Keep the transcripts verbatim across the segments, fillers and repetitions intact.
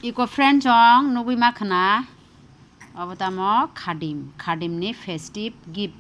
Iko friend chong nugwi ma khna, obo tamo khadim, khadim ni festive gift.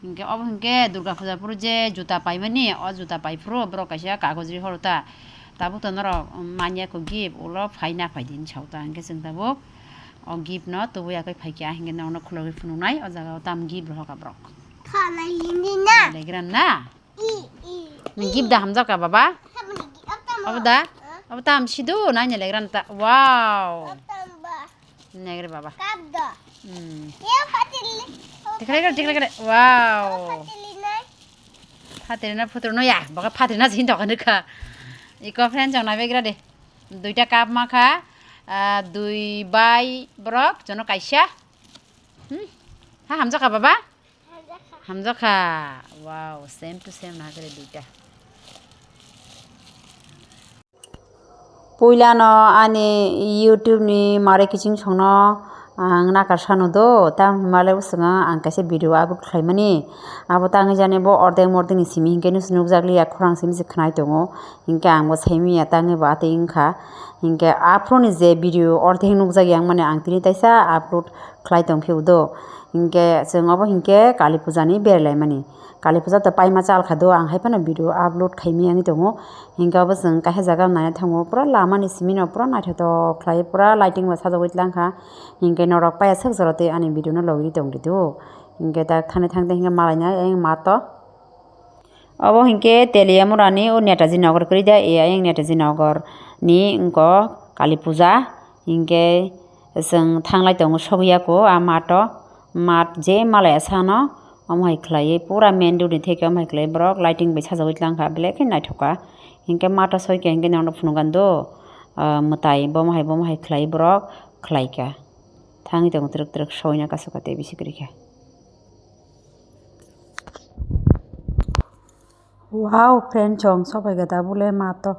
Hinkhe obo hinkhe Durga Puja phuru je juta paimani, o juta pai phuru borok kaisa kagoj ri horo ta. Tabuk to norok manya ko gift, ulo phai na phai din sao ta. Hinkhe chwng tabuk o gift no tubui yakwi phai kha, hinkhe nono khulogwi phunuknai, o jaga o tam gift rohor kha borok. Phalai hindi na. Legra na. I, i, Ni i. Gift da hamjak ka baba? Saboni gift, obo tamo. Obo da? Huh? Obo tam sidu, nai ni legra na ta. Wow. Obo tamo ba. Negre baba. Kap do. Hmm. Ya, patili. Tikra kare, tikra kare. Wow. Patili nai. Patili na putro no ya. Baka patili na sin dokan ka. Iko friend chong na begra de. Duita cup ma kha. Ah, dui bai borok, jono kaisa. Hmm. Ha, hamjak ka baba? Hamjak ka. Wow, same to same na kare duita. Puilano ani YouTube ni mare kiching songno ang nakar sano do, tamo himale bwskango ang kaisa video upload khlaimani. Abo tangwi jani bo ordek mordek ni simi hinkhe nukjak liya, khorang simi se khnai tongo. Hinkhe ang bo saimanya tangwi bo atwi wngkha. Hinkhe aphuru ni je video ordek nukjak yang mani ang tini taisa upload khlai tongphio do. Hinkhe chwng obo hinkhe Kali Puja ni berai laimani. Kali Puja to paima chal kha do, ang hai phano video upload khaimani wngwi tongo. Hinkhe obo chwng kaisa jaga o naina thango, pura lama ni simi no pura naithotok khlai, pura lighting bo sajagwi tlang kha. Hinkhe norok paiya swk jora twi ani video no logwi tong di do. Hinkhe ta thani thang tei hinkhe malai nai ayang ma to. Obo hinkhe Teliamura ni o Netaji Nagar kwrwi da, e ayang Netaji Nagar ni wngkha Kali Puja. Hinkhe chwng thanglai tongo sogwi ya ko a mato, mat je malaya sano, omo hai khlaiwi pura main road ni theke omo hai khlaiwi borok lighting bai sajagwi tlang kha, belai khe naithok kha. Hinkhe mato soi khe hinkhe norok phunukgwi do, ah, mwtai bomo hai bomo hai khlaiwi borok khlai kha. Thangwi tongo twrwk twrwk soina kasu ka tei bisi kwrwi kha. Wow, friend chong sobai kha tabuk le mato.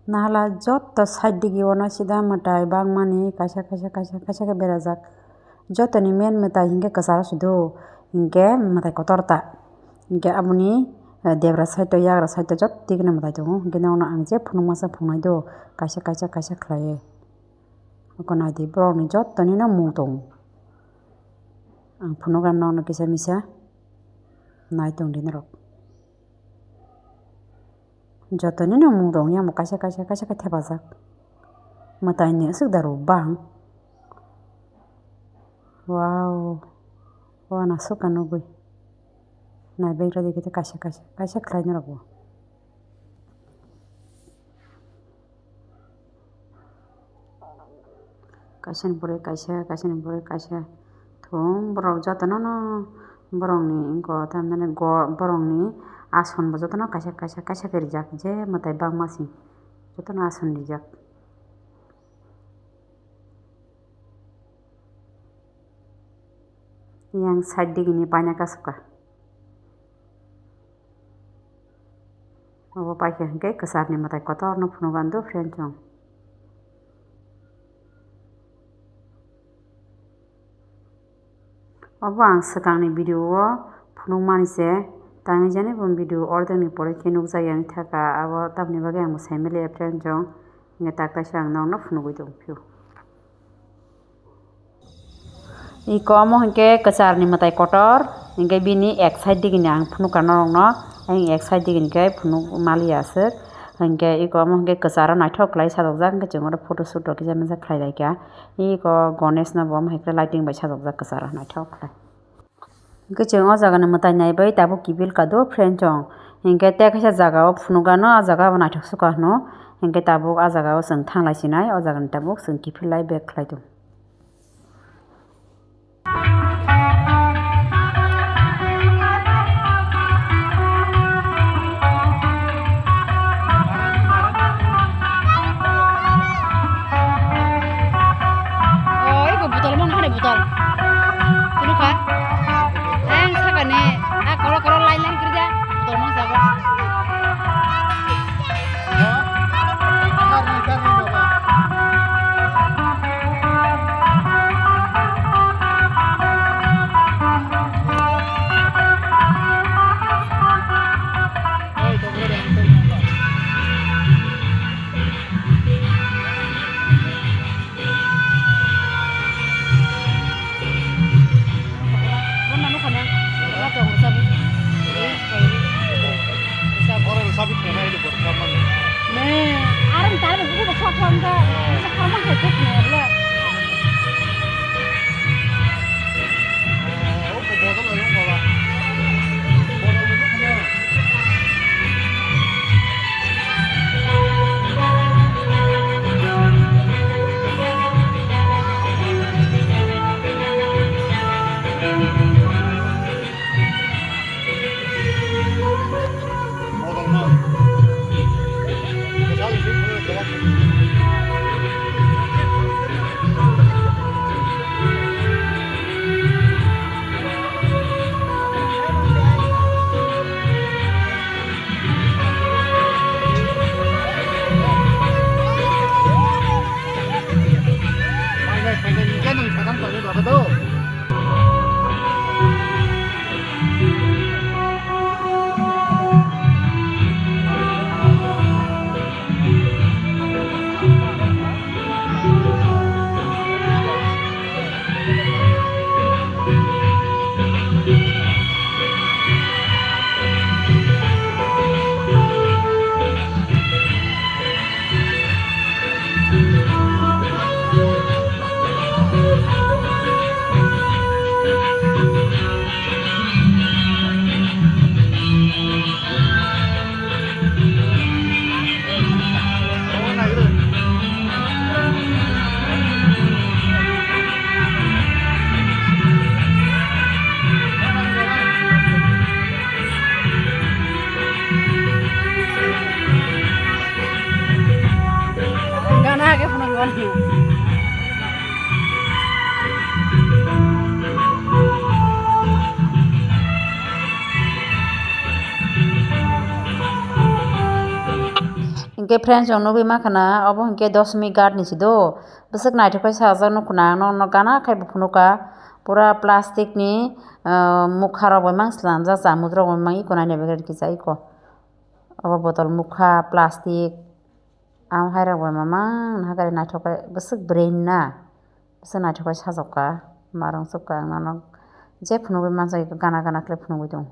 Nahala joto side digi o no sida mwtai bangmani kaisa, kaisa, kaisa, kaisa khe berajak. Jotoni main mwtai hinkhe kwcharo se do, hinkhe mwtai kotor ta. Hinkhe aboni, eh, debra side o, yagra side o joto digi no mwtai tongo. Hinkhe nono ang je phunukma se phunuknai do, kaisa, kaisa, kaisa khlaiwi. Oko naidi borokni jotoni no mung tongo. Ang phunukha nono kisa misa nai tongdi norok. Jotoni no mung tong yamo kaisa kaisa kaisa khe thepajak. Mwtai ni aswk da rw bang. Wow. Wana swkang nugwi. Nai begra dikhe kaisa kaisa kaisa khlai norok bo. Kaisa ni pore kaisa, kaisa ni pore kaisa. Thung borok jotono no borokni wngkha tamhinani go-, borokni asonbo jotono kaisa, kaisa, kaisa khe rijak je mwtai bangma se jotono ason rijak. Yang side digini paina kasukha. Obo paikha hinkhe kwcharni mwtai kotorno phunukgwi do friend chong. Obo ang swkangni video o phunukmani se, tangwi jani bo video ordekni pore khe nukjak yang thaka, abo tamni bagwi ang bo saimaliya friend chong. Hinkhe tak kaisa ang nokno phunugwi tongphio. Iko omo hinkhe kwcharni mwtai kotor, hinkhe bini ek side digini ang phunukha norokno, ayang ek side digini khe phunuk maliya aswk. Hinkhe iko omo hinkhe kwcharo naithok khlai sajokjak, hinkhe chwng oro photo shoot rok kisa misa khlai laikha. Iko Ganesh no bo omo hai khe lighting bai sajokjak kwcharo naithok khlai. Hinkhe chwng o jaga ni mwtai naibai tabuk kiphil kha do friend chong. Hinkhe tei kaisa jaga o phunukgwi no, ah jaga bo naithok sukha hwno. Hinkhe tabuk ah jaga o chwng thanglai sinai, o jaga ni tabuk chwng kiphil lai back khlai tong. Oi, ko botol mon hare botol. Tulu kha. Ang saka ne. A kolo kolo line line kiri ja. Botol mon sabo. Hinkhe friends, chwng nugwi mankha na, obo hinkhe Dosmi Ghat ni se do. Bwswk naithok khe sajak nukho na, ang nono gana khe bo phunukha. Pura plastic ni, ah, mukha rok bai mang swnamjak, chamuj rok bai mang iko naina bagwi kisa iko. Obo botol mukha, plastic, amo hai rok bai mamang nahakhe naithok khe bwswk brain na, bwswk naithok khe sajokha, marung sukha ang nono je phunugwi manjak iko gana gana khe phunugwi tongo.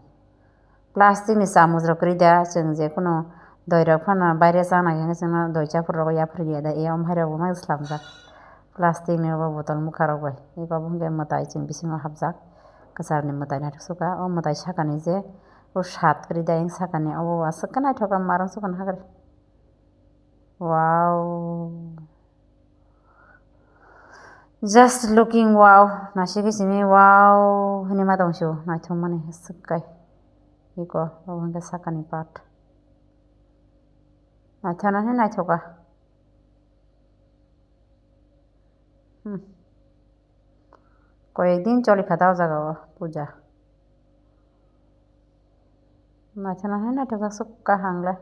Plastic ni chamuj rok kwrwi da, chwng je kunu doi rok phano baire chana hwnkhe chwngno doi chaphur rogo yaphur ya da, e om hai rok bo mai slamjak plastic ni obo botol mukha rok bai. Eko bo hwnkhe mwtai chwng bisingo hapjak, kwchar ni mwtai naithok sukha. O mwtai saka ni je o sat kwrwi da, eng saka ni obo aswk khe naithok kha, marung sukha nahakhe. Wow. Just looking wow, naisingwi simi wow hinwi ma tong sio, naithok mani swk kai. Iko, obo hwnkhe sakani part. Naithok nani naithok kha. Hmm. Koyek din choli kha ta o jaga o puja. Naithok nani naithok kha swk kaham le.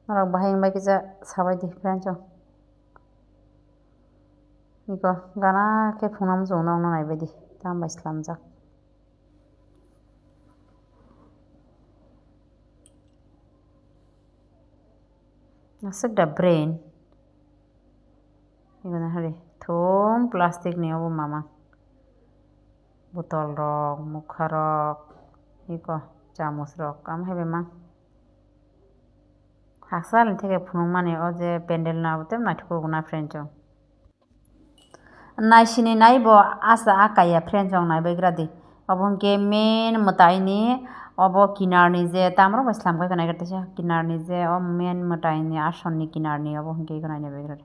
Norok bahai wngbai kisa sabai di friends o. Iko gana khe phungnamo chwng nokno naibai di, tambai slamjak. Aswk da brain. Iko nahari thum plastic ni obo mamang. Botol rok, mukha rok, iko chamuj rok, amo hai bai mang. Haksa ni theke phunukmani o je pendel no abo tei naithok khe na friend chong. Naisini nai bo asa a kaiya friend chong naibai gra di. Obo hwnkhe main mwtai ni obo kinar ni je tamrok bai slam khai nai gra teisa kinar ni je o main mwtai ni ason ni kinar ni obo hwnkhe iko nai naibai gra di.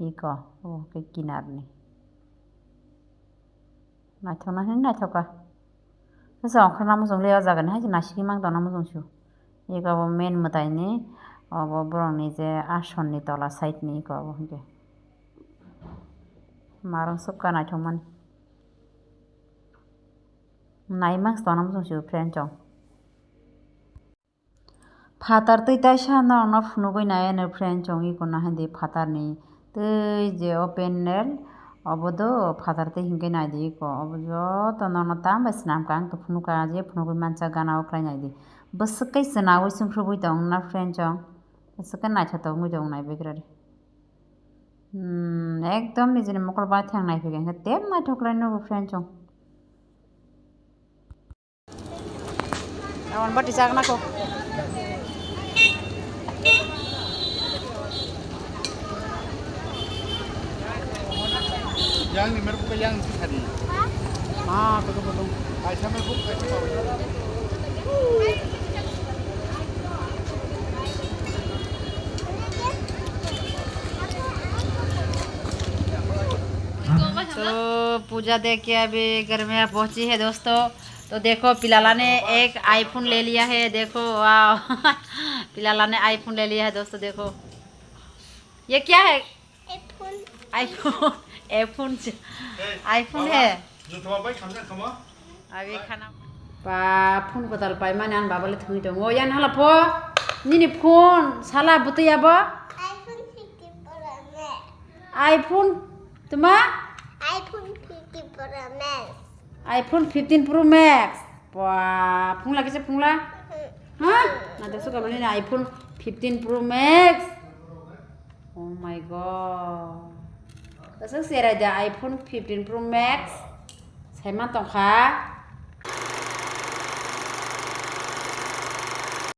Iko obo hwnkhe kinar ni. Naithok nai naithok kha. Kisa ongkhorna muchung le o jaga ni hai se naisingwi mang tongna muchung su. Eko bo main mwtai ni, obo borok ni je ason ni tola side ni eko obo hwnkhe. Marung sukha naithok mani. Nai mang tongna muchung su friend chong. Phatar twi taisa norokno phunugwi nai ani friend chong iko nahai di phatar ni twi je o pendel obo do phatar twi hinkhe nai di iko obo joto norokno tam bai swnam kha ang to phunukha je phunugwi mansa gana o khlai nai di bwswk khe chwnaui chwngphrwbwi tong na friend chong bwswk khe naithotok wngwi tong nai bai gra di ekdom nijini mokol bai thang nai phai khe tep naithok khlai nugo friend chong. Aboni bati chakna ko. Yang ni merbuka yang ni tadi. Ah, betul betul. Kaisa merbuk kaisa. तो पूजा देख के अभी घर में पहुंची है दोस्तों। तो देखो, पिलाला ने एक iPhone ले लिया है, देखो, वाह। पिलाला ने iPhone ले लिया है दोस्तों, देखो। ये क्या है? iPhone। iPhone, iPhone च-, iPhone है। अभी खाना। Ba, phone kwtal paimani ani baba le thwngwi tongo. Yan hala pho, nini phone, sala bwtwi abo? iPhone fifteen Pro Max. iPhone, tuma? iPhone fifteen Pro Max. iPhone fifteen Pro Max. Ba, phungla kisa phungla. Ha? Na da suka mani na iPhone fifteen Pro Max. Oh my God. Aswk cherai da iPhone fifteen Pro Max. Saiman tongkha.